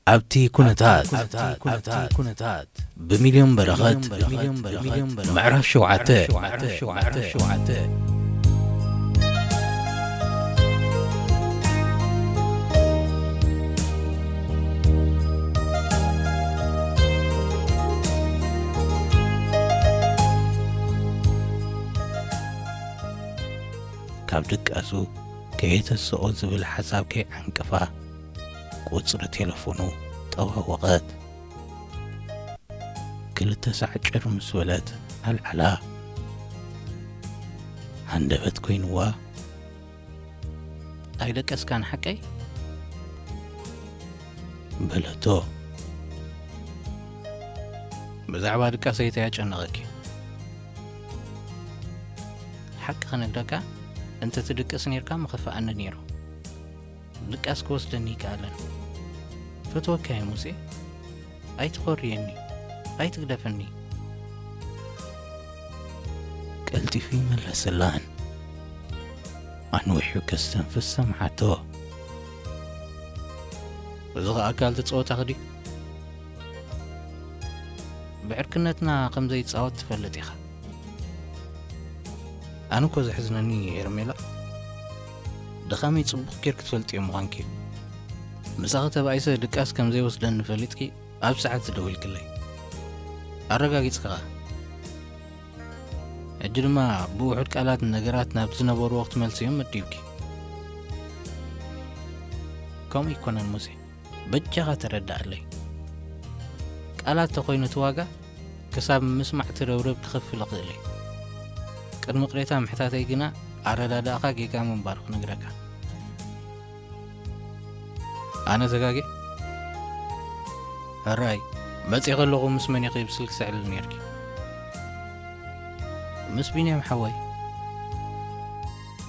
ኣብቲ ኩነታት ብሚልዮን በረኸት ምዕራፍ ሸውዓተ። ካብ ድቃሱ ከየተስኦ ዝብል ሓሳብ ከይዓንቀፋ ቁጽሪ ቴለፎኑ ጠዋወቐት። ክልተ ሳዕ ጭር ምስ በለት ኣልዓላ። ሃንደበት ኮይንዋ። ኣይደቀስካን ሓቀይ? በለቶ። ብዛዕባ ድቃሰይ እንታይ ኣጨነቐኪ? ሓቂ ክነግረካ፣ እንተ ትድቅስ ኔርካ ምኸፍኣኒ ኔሩ። ድቃስ ክወስደኒ ይከኣለን። ፈትወካ እየ ሙሴ። ኣይትኾርየኒ፣ ኣይትግደፈኒ። ቀልጢፉ ይመለሰላን። ኣንዊሑ ከስተንፍስ ሰምዓቶ። እዚ ኸኣ ኣካል እቲ ጸወታኺ ድዩ? ብዕርክነትና ከም ዘይጻወት ትፈልጥ ኢኻ። ኣነ እኮ ዘሕዝነኒ ሄርሜላ፣ ድኻመይ ጽቡቕ ጌርኪ ትፈልጥዮ ምዃንኪ እዩ። ምሳኺ ተባኢሰ ድቃስ ከም ዘይወስደኒ ፈሊጥኪ ኣብ ሰዓት ዝደወልክለይ። ኣረጋጊጽኪ ኸኣ። ሕጂ ድማ ብውሑድ ቃላት ነገራት ናብ ዝነበርዎ ክትመልስዮም መዲብኪ። ከምኡ ኣይኮነን ሙሴ፣ በጃኻ ተረድኣለይ። ቃላት ተኾይኑ እቲ ዋጋ ክሳብ ምስማዕ ትረብረብ ክኸፍል እኽእል እየ። ቅድሚ ቅሬታ ምሕታተይ ግና ኣረዳድኣኻ ጌጋ ምንባሩ ክነግረካ። ኣነ ተጋግየ? ሕራይ፣ መጺእ ከለኹ ምስ መን ኢኺ ብስልኪ ትስዕልል ኔርኪ? ምስ ቢንያም ሓወይ።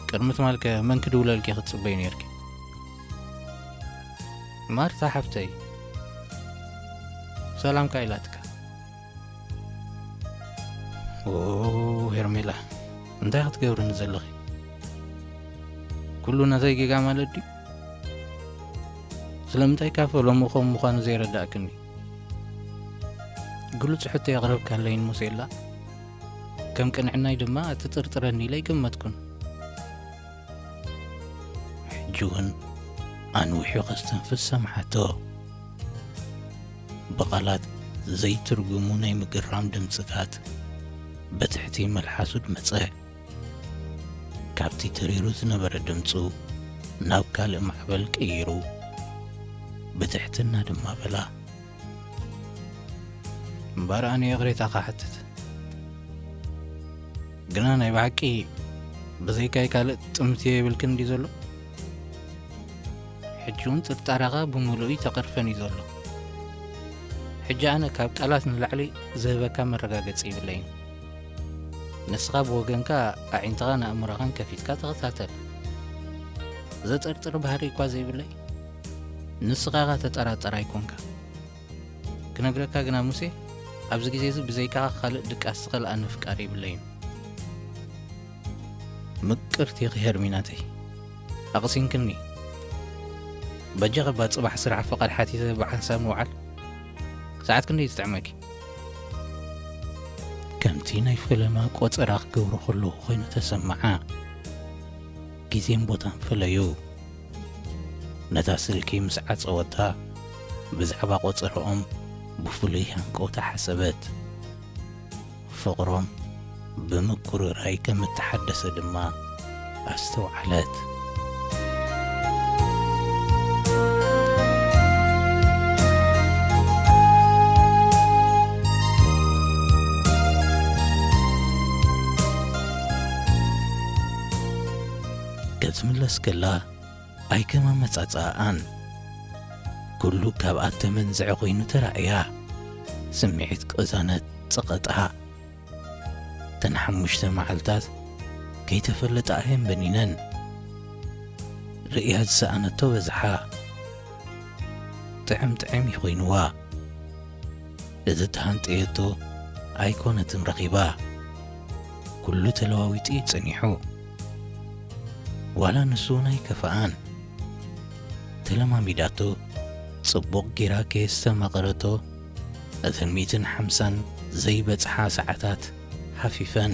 ቅድሚ ትማልከ መን ክድውለልኪ ክትጽበይ ኔርኪ? ማርታ ሓፍተይ፣ ሰላምካ ኢላትካ። ኦ ሄርሜላ፣ እንታይ ክትገብርኒ ዘለኺ? ኩሉ ናተይ ጌጋ ማለት ድዩ? ስለምንታይ ካፈ ሎሚ ከምኡ ምዃኑ ዘይረዳእክኒ? ግሉጽ ሕቶ የቕረብካለይን ሙሴላ፣ ከም ቅንዕናይ ድማ ትጥርጥረኒ ኢለ ኣይገመትኩን። ሕጂ እውን ኣንዊሑ ከስተንፍስ ሰምዓቶ። ብቓላት ዘይትርጉሙ ናይ ምግራም ድምጽታት ብትሕቲ መልሓሱ ድመጸ። ካብቲ ተሪሩ ዝነበረ ድምጹ ናብ ካልእ ማዕበል ቀይሩ፣ ብትሕትና ድማ በላ። እምበኣር ኣነ ይቕሬታ ክሓትት። ግና ናይ ብሓቂ ብዘይካይ ካልእ ጥምት የብልክን ድዩ ዘሎ? ሕጂ እውን ጥርጣረኻ ብምሉኡ ተቐርፈን እዩ ዘሎ። ሕጂ ኣነ ካብ ቃላት ንላዕሊ ዝህበካ መረጋገጺ የብለይን። ንስኻ ብወገንካ ኣዒንትኻን ኣእምሮኻን ከፊትካ ተኸታተል። ዘጠርጥር ባህሪ እኳ ዘይብለይ፣ ንስኻ ኢኻ ተጠራጠር ኣይኮንካ። ክነግረካ ግና ሙሴ፣ ኣብዚ ግዜ እዚ ብዘይካኻ ካልእ ድቃስ ዝኸልኣኒ ፍቃር የብለይን። ምቅርቲ ኢኺ ሄርሚናተይ፣ ኣቕሲንክኒ። በጃኺ እባ ጽባሕ ስራሕ ፍቓድ ሓቲተ ብሓንሳብ ንውዓል። ሰዓት ክንደይ ትጥዕመኪ? ከምቲ ናይ ፈለማ ቆጸራ ክገብሮ ከለኹ ኮይኑ ተሰምዓ። ግዜን ቦታን ፈለዩ። ነታ ስልኪ ምስ ዓጸወታ፣ ብዛዕባ ቆጸርኦም ብፍሉይ ሃንቀውታ ሓሰበት። ፍቕሮም ብምቁርራይ ከም እተሓደሰ ድማ ኣስተውዓለት። ክትምለስ ከላ ኣይከም ኣመጻጽኣኣን። ኩሉ ካብኣ ተመንዝዐ ኮይኑ ተራእያ። ስምዒት ቅዛነት ጸቐጣ። እተን ሓሙሽተ መዓልታት ከይተፈለጣ እየን በኒነን። ርእያ ዝሰኣነቶ በዝሓ። ጥዕም ጥዕም እዩ ኮይንዋ። እዚ ተሃንጠየቶ ኣይኮነትን ረኺባ። ኩሉ ተለዋዊጡ እዩ ጸኒሑ። ዋላ ንሱ እውን ኣይከፍኣን። ተለማሚዳቶ ጽቡቕ ጌራ ከየስተማቐረቶ፣ እተን ሚእትን ሓምሳን ዘይበጽሓ ሰዓታት ሓፊፈን።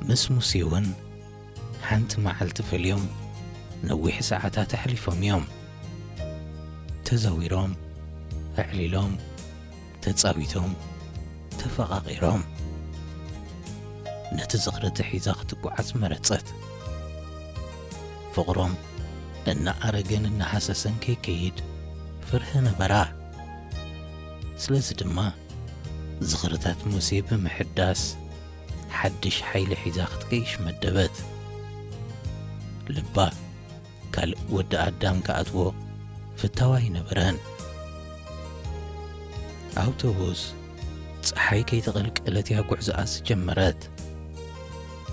ምስ ሙሴ እውን ሓንቲ መዓልቲ ፈልዮም ነዊሕ ሰዓታት ኣሕሊፎም እዮም። ተዛዊሮም፣ ኣዕሊሎም፣ ተጻዊቶም፣ ተፈቓቒሮም። ነቲ ዝኽሪ ተሒዛ ክትጓዓዝ መረጸት። ፍቕሮም እናኣረገን እናሃሰሰን ከይከይድ ፍርሂ ነበራ። ስለዚ ድማ ዝኽርታት ሙሴ ብምሕዳስ ሓድሽ ሓይሊ ሒዛ ክትገይሽ መደበት። ልባ ካልእ ወዲ ኣዳም ክኣትዎ ፍታዋ ኣይነበረን። ኣውቶቡስ ጸሓይ ከይተቐልቀለት እያ ጉዕዞኣ ዝጀመረት።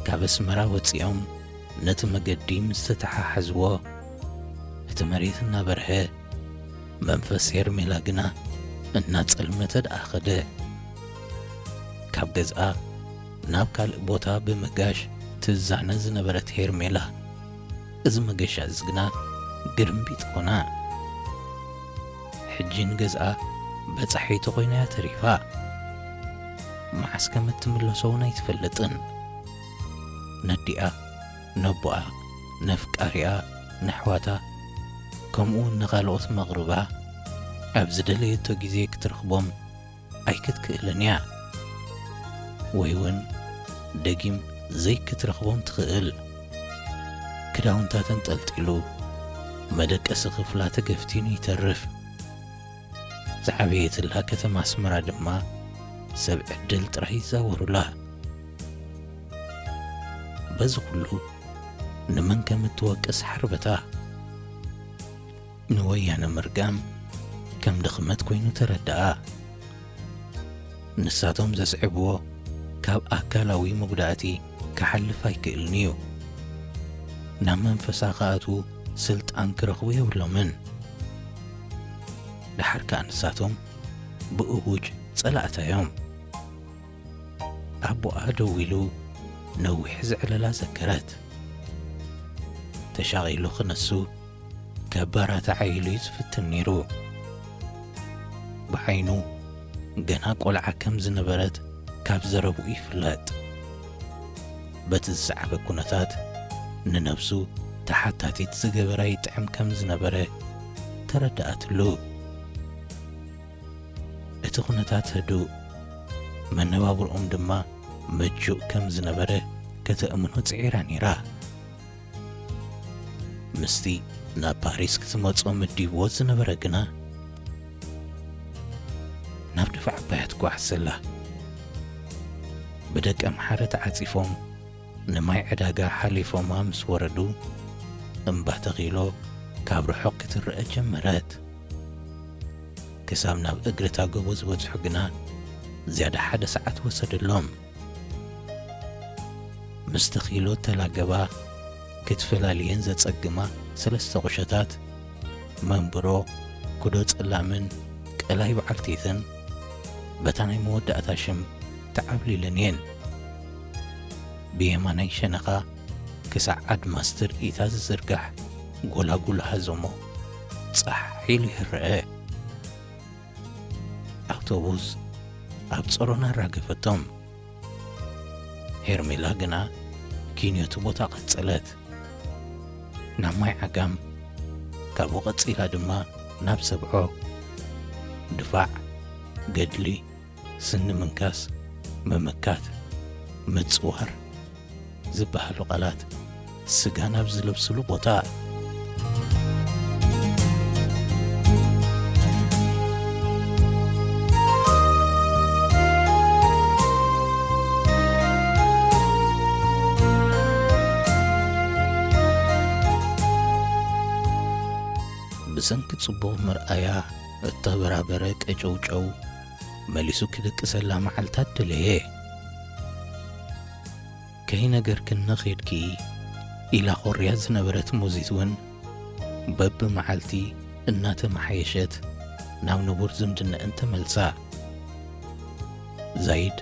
ካብ ኣስመራ ወጺኦም ነቲ መገዲ ምስ ተተሓሓዝዎ፣ እቲ መሬት እናበርሀ፣ መንፈስ ሄርሜላ ግና እናጸልመተ ደኣ ኸደ። ካብ ገዝኣ ናብ ካልእ ቦታ ብምጋሽ ትዛነ ዝነበረት ሄርሜላ፣ እዚ መገሻ እዚ ግና ግርምቢጥ ኮና። ሕጂ ንገዝኣ በጻሐይቲ ኮይና እያ ተሪፋ። መዓስ ከም እትምለሶ እውን ኣይትፈልጥን። ነዲኣ፣ ነቦኣ፣ ነፍቃሪኣ፣ ነሕዋታ፣ ከምኡ እውን ንኻልኦት መቕርባ ኣብ ዝደለየቶ ግዜ ክትረኽቦም ኣይክትክእልን እያ። ወይ እውን ደጊም ዘይክትረኽቦም ትኽእል። ክዳውንታ ተንጠልጢሉ፣ መደቀሲ ክፍላ ተገፍቲኑ ይተርፍ። ዝዓበየትላ ከተማ ኣስመራ ድማ ሰብ ዕድል ጥራይ ይዛወሩላ። በዚ ኩሉ ንመን ከም እትወቅስ ሓርበታ። ንወያነ ምርጋም ከም ድኽመት ኮይኑ ተረድኣ። ንሳቶም ዘስዕብዎ ካብ ኣካላዊ መጉዳእቲ ክሓልፍ ኣይክእልን እዩ። ናብ መንፈሳ ክኣትዉ ስልጣን ክረኽቡ የብሎምን። ደሓር ከኣ ንሳቶም ብእዉጅ ጸላእታ እዮም። ኣቦኣ ደዊሉ ነዊሕ ዘዕለላ ዘከረት። ተሻቒሉ ክነሱ ከባራትዓ ኢሉ እዩ ዝፍትን ነይሩ። ብዓይኑ ገና ቆልዓ ከም ዝነበረት ካብ ዘረብኡ ይፍለጥ። በቲ ዝሰዓበ ኩነታት ንነብሱ ተሓታቲት ዝገበራ ይጥዕም ከም ዝነበረ ተረድኣትሉ። እቲ ኩነታት ህዱእ፣ መነባብርኦም ድማ ምቹእ ከም ዝነበረ ከተእምኖ ጽዒራ ነይራ። ምስቲ ናብ ፓሪስ ክትመጾ መዲብዎ ዝነበረ ግና፣ ናብ ድፋዕ ኣባያ ትጓዓዝ ዘላ። ብደቀ ኣምሓረ ተዓጺፎም ንማይ ዕዳጋ ሓሊፎማ ምስ ወረዱ፣ እምባ ተኺሎ ካብ ርሑቕ ክትረአ ጀመረት። ክሳብ ናብ እግሪ እታ ጎቦ ዝበጽሑ ግና ዝያዳ ሓደ ሰዓት ወሰደሎም። ምስ ተኺሎ እተላገባ ክትፈላልየን ዘጸግማ ሰለስተ ቁሸታት፣ መንብሮ፣ ኩዶ ጸላምን ቀላይ በዓልቲትን በታ ናይ መወዳእታ ሽም ተዓብሊለን እየን። ብየማናይ ሸነኻ ክሳዕ ኣድማስ ትርኢታ ዝዝርጋሕ ጎላጉል ሃዞሞ ጻሕ ኢሉ ይረአ። ኣውቶቡስ ኣብ ጾሮና ኣራገፈቶም። ሄርሜላ ግና ኪንዮቲ ቦታ ቀጸለት። ናብ ማይ ዓጋም፣ ካብኡ ቀጺላ ድማ ናብ ሰብዖ። ድፋዕ፣ ገድሊ፣ ስኒ ምንካስ፣ ምምካት፣ ምጽዋር ዝበሃሉ ቃላት ስጋ ናብ ዝለብስሉ ቦታ። ብሰንኪ ጽቡቕ ምርኣያ እተበራበረ ቀጨውጨው መሊሱ ክድቅሰላ መዓልታት ደለየ። ከይነገርክኒ ኸድኪ ኢላ ኾርያ ዝነበረት ሙዚት እውን በብመዓልቲ እናተመሓየሸት ናብ ንቡር ዝምድናኣን ተመልሳ። ዛይድ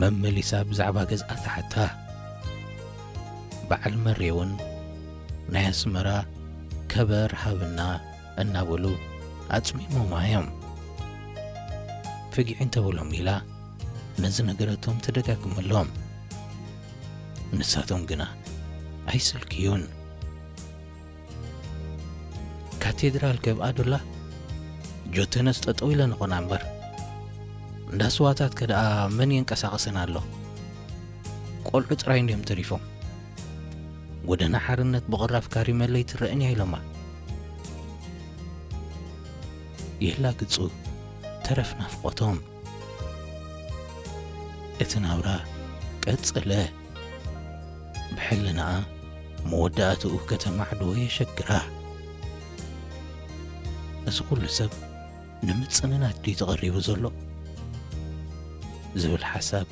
መመሊሳ ብዛዕባ ገዝኣ ተሓታ። በዓል መሬ እውን ናይ ኣስመራ ከበር ሃብና እናበሉ ኣጽሚሞማ እዮም። ፍግዒ እንተበሎም ኢላ ነዚ ነገረቶም ትደጋግመሎም። ንሳቶም ግና ኣይስልክዩን። ካቴድራል ከብኣ ዶላ ጆተነስ ጠጠው ኢለን ኾና እምበር፣ እንዳ ስዋታት ከደኣ መን የንቀሳቕሰን ኣሎ? ቆልዑ ጥራይ እንድዮም ተሪፎም። ጎደና ሓርነት ብቕራፍ ካሪመለ ይትረእን እያ ኢሎማ። የላግጹ ተረፍ ናፍቖቶም። እቲ ናብራ ቀጸለ። ብሕልናኣ መወዳእትኡ ከተማዕድዎ የሸግራ። እዚ ኩሉ ሰብ ንምጽንናት ድዩ ተቐሪቡ ዘሎ? ዝብል ሓሳብ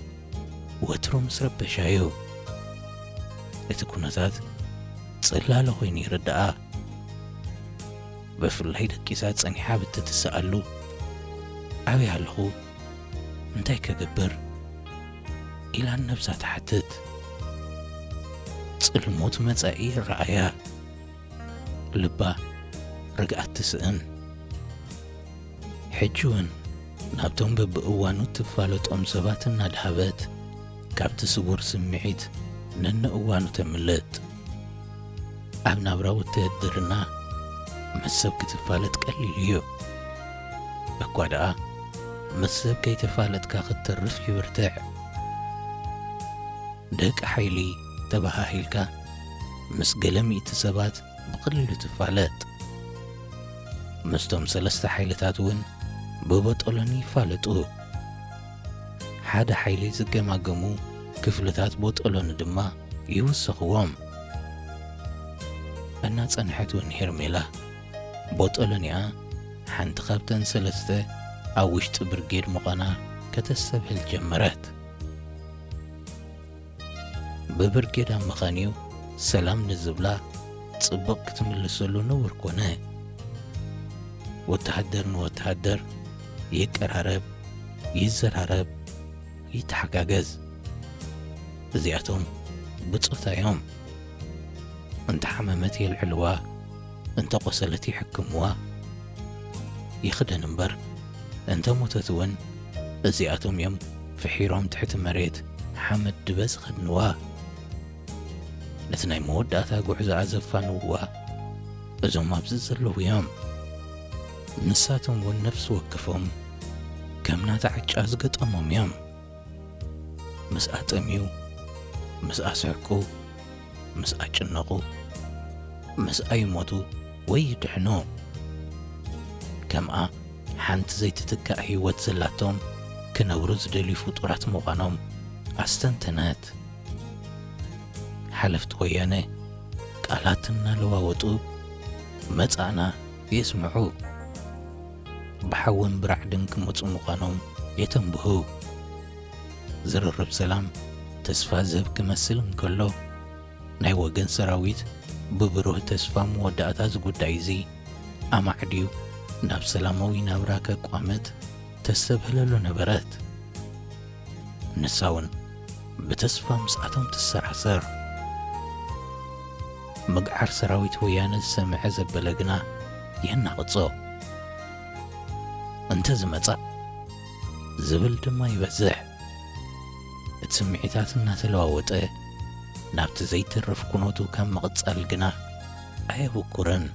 ወትሩ ምስ ረበሻ እዩ። እቲ ኩነታት ጽላለ ኮይኑ ይርድኣ። ብፍላይ ደቂሳ ጸኒሓ ብትትስኣሉ፣ ኣበይ ኣለኹ? እንታይ ከገብር? ኢላ ንነብሳ ትሓትት። ጽልሙት መጻኢ ይረኣያ። ልባ ርግኣት ትስእን። ሕጂ እውን ናብቶም በብእዋኑ ትፋለጦም ሰባት እናድሃበት፣ ካብቲ ስጉር ስምዒት ነንእዋኑ ተምልጥ። ኣብ ናብራ ውትህድርና ምስ ሰብ ክትፋለጥ ቀሊል እዩ። እኳ ደኣ ምስ ሰብ ከይተፋለጥካ ክትተርፍ ይብርትዕ። ደቂ ሓይሊ ተበሃሂልካ ምስ ገለ ሚእቲ ሰባት ብቐሊሉ ትፋለጥ። ምስቶም ሰለስተ ሓይልታት እውን ብቦጦሎኒ ይፋለጡ። ሓደ ሓይሊ ዝገማገሙ ክፍልታት ቦጦሎኒ ድማ ይውሰኽዎም። እናጸንሐት እውን ሄርሜላ ቦጦሎኒኣ ሓንቲ ካብተን ሰለስተ ኣብ ውሽጢ ብርጌድ ምዃና ከተስተብህል ጀመረት። ብብርጌድ ኣብ መኻንዩ ሰላም ንዝብላ ጽቡቕ ክትምልሰሉ ንቡር ኮነ። ወተሃደር ንወተሃደር ይቀራረብ፣ ይዘራረብ፣ ይተሓጋገዝ። እዚኣቶም ብጾታ እዮም። እንተ ሓመመት የልዕልዋ፣ እንተ ቆሰለት ይሕክምዋ። ይኽደን እምበር፣ እንተ ሞተት እውን እዚኣቶም እዮም ፍሒሮም ትሕቲ መሬት ሓመድ ድበ ዝኸድንዋ። ነቲ ናይ መወዳእታ ጉዕዞኣ ዘፋንውዋ እዞም ኣብዚ ዘለዉ እዮም። ንሳቶም እውን ነፍሲ ወከፎም ከም ናታ ዕጫ ዝገጠሞም እዮም። ምስኣ ጠምዩ፣ ምስኣ ስሕቁ፣ ምስኣ ጭነቑ፣ ምስኣ ይሞቱ ወይ ይድሕኑ። ከምኣ ሓንቲ ዘይትትካእ ህይወት ዘላቶም ክነብሩ ዝደልዩ ፍጡራት ምዃኖም ኣስተንተነት። ሓለፍቲ ወያነ ቃላት እናለዋወጡ መጻእና የስምዑ። ብሓውን ብራዕድን ክመጹ ምዃኖም የተንብሁ። ዝርርብ ሰላም ተስፋ ዝህብ ክመስል እንከሎ፣ ናይ ወገን ሰራዊት ብብሩህ ተስፋ መወዳእታ እዚ ጉዳይ እዚ ኣማዕድዩ ናብ ሰላማዊ ናብራ ከቋምት ተስተብህለሉ ነበረት። ንሳ እውን ብተስፋ ምስኣቶም ትሰራሰር። ምግዓር ሰራዊት ወያነ ዝሰምዐ ዘበለ ግና የናቕጾ። እንተ ዝመጻ ዝብል ድማ ይበዝሕ። እቲ ስምዒታት እናተለዋወጠ ናብቲ ዘይተርፍ ኩነቱ ካብ ምቕጻል ግና ኣየብኩርን።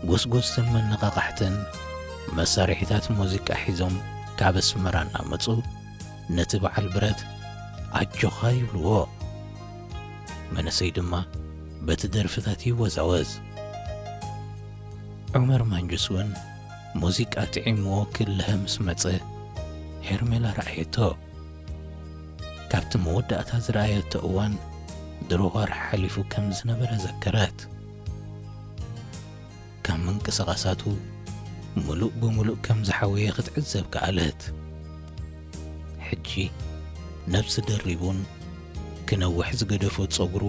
ጎስጎስትን መነቓቓሕትን መሳርሒታት ሙዚቃ ሒዞም ካብ ኣስመራ እናመጹ ነቲ በዓል ብረት ኣጆኻ ይብልዎ። መንእሰይ ድማ በቲ ደርፍታት ይወዛወዝ። ዑመር ማንጁስ እውን ሙዚቃ ጥዒምዎ ክልሀ ምስ መጸ ሄርሜላ ረኣየቶ። ካብቲ መወዳእታ ዝረኣየቶ እዋን ድሮ ወርሒ ሓሊፉ ከም ዝነበረ ዘከረት። ካብ ምንቅስቓሳቱ ምሉእ ብምሉእ ከም ዝሓወየ ክትዕዘብ ከኣለት። ሕጂ ነብሲ ደሪቡን ክነውሕ ዝገደፎ ጸጉሩ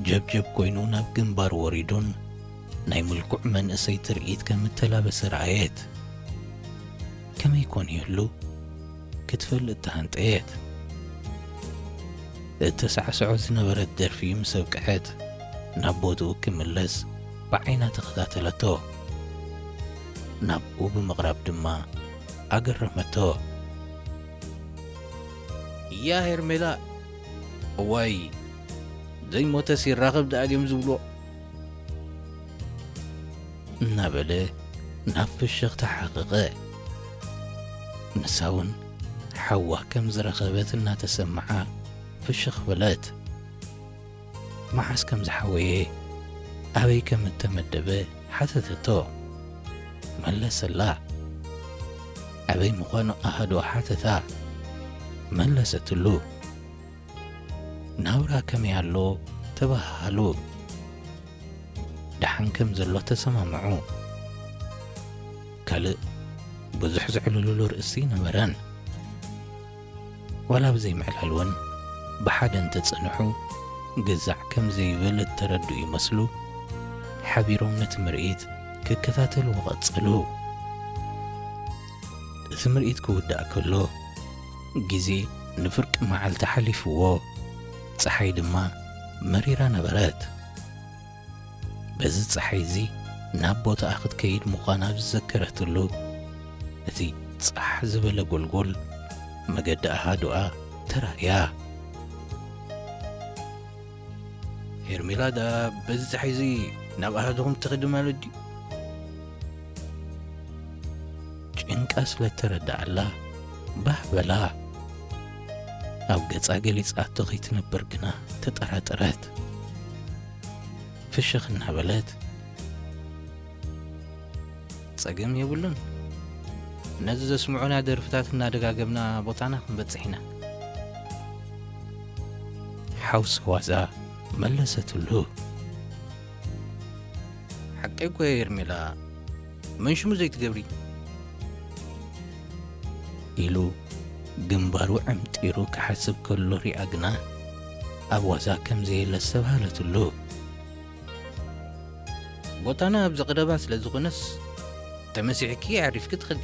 ጀብጀብ ኮይኑ ናብ ግንባሩ ወሪዱን ናይ ምልኩዕ መንእሰይ ትርኢት ከም እተላበሰ ረኣየት። ከመይ ኮን ይህሉ ክትፈልጥ ተሃንጠየት። እተሳዕስዖ ዝነበረት ደርፊ ምስ ኣብቅዐት፣ ናብ ቦትኡ ክምለስ ብዓይና ተኸታተለቶ። ናብኡ ብምቕራብ ድማ ኣገረመቶ። "እያ ሄርሜላ፣ እዋይ፣ ዘይሞተስ ይራኸብ ደኣ ድዮም ዝብልዎ?" እናበለ ናብ ፍሽኽ ተሓቐቐ። ንሳ እውን ሓዋ ከም ዝረኸበት እናተሰምዓ ፍሽኽ በለት። መዓስ ከም ዝሓወየ፣ ኣበይ ከም እተመደበ ሓተተቶ። መለሰላ። ኣበይ ምዃኑ ኣሃዱኣ ሓተታ። መለሰትሉ። ናብራ ከመይ ኣሎ ተባሃሃሉ። ደሓን ከም ዘሎ ተሰማምዑ። ካልእ ብዙሕ ዘዕልሉሉ ርእሲ ነበረን። ዋላ ብዘይ ምዕላል እውን ብሓደ እንተጸንሑ ግዛዕ ከም ዘይብል እተረድኡ ይመስሉ፣ ሓቢሮም ነቲ ምርኢት ክከታተልዎ ቀጸሉ። እቲ ምርኢት ክውዳእ ከሎ፣ ግዜ ንፍርቂ መዓልቲ ሓሊፍዎ፣ ጸሓይ ድማ መሪራ ነበረት። በዚ ጸሓይ እዚ ናብ ቦታኣ ክትከይድ ምዃና ዝዘከረትሉ፣ እቲ ጻሕ ዝበለ ጎልጎል መገዲ ኣሃዱኣ ተራእያ። "ሄርሜላ ደኣ በዚ ጸሓይ እዚ ናብ ኣሃዱኹም ትኸዲ ማለት ድዩ?" ጭንቃ ስለ ተረድኣላ ባህ በላ። ኣብ ገጻ ገሊጻቶ ከይትነብር ግና ተጠራጠረት። ፍሽኽ እናበለት፣ "ጸገም የብሉን፣ ነዚ ዘስምዑና ደርፍታት እናደጋገምና ቦታና ክንበጽሕ ኢና." ሓውሲ ዋዛ መለሰትሉ። "ሓቀይ እኮ እየ ሄርሜላ፣ መን ሽሙ ዘይትገብሪ?" ኢሉ ግንባሩ ዕምጢሩ ክሓስብ ከሎ ሪኣ ግና ኣብ ዋዛ ከም ዘየለ ኣስተብሃለትሉ። "ቦታና ኣብዚ ቀረባ ስለ ዝኾነስ፣ ተመሲሕኪ ኣዕሪፍኪ ትኸዲ."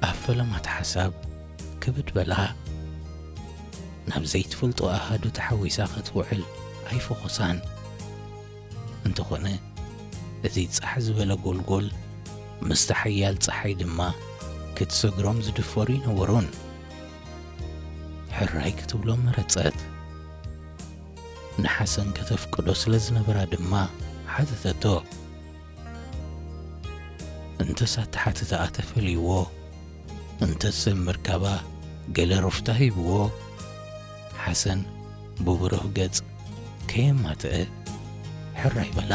ኣብ ፈለማት ሓሳብ ክብድ በላ። ናብ ዘይትፈልጦ ኣሃዱ ተሓዊሳ ክትውዕል ኣይፈኾሳን። እንተኾነ፣ እቲ ጻሕ ዝበለ ጎልጎል ምስቲ ሓያል ጸሓይ ድማ ክትሰግሮም ዝድፈሩ ይነበሩን። ሕራይ ክትብሎ መረጸት። ንሓሰን ከተፍቅዶ ስለ ዝነበራ ድማ ሓተተቶ። እንተስ ኣተሓትታኣ ተፈልይዎ፣ እንተስ ሰብ ምርካባ ገለ ሩፍታ ሂብዎ፣ ሓሰን ብብሩህ ገጽ ከየማትአ ሕራይ በላ።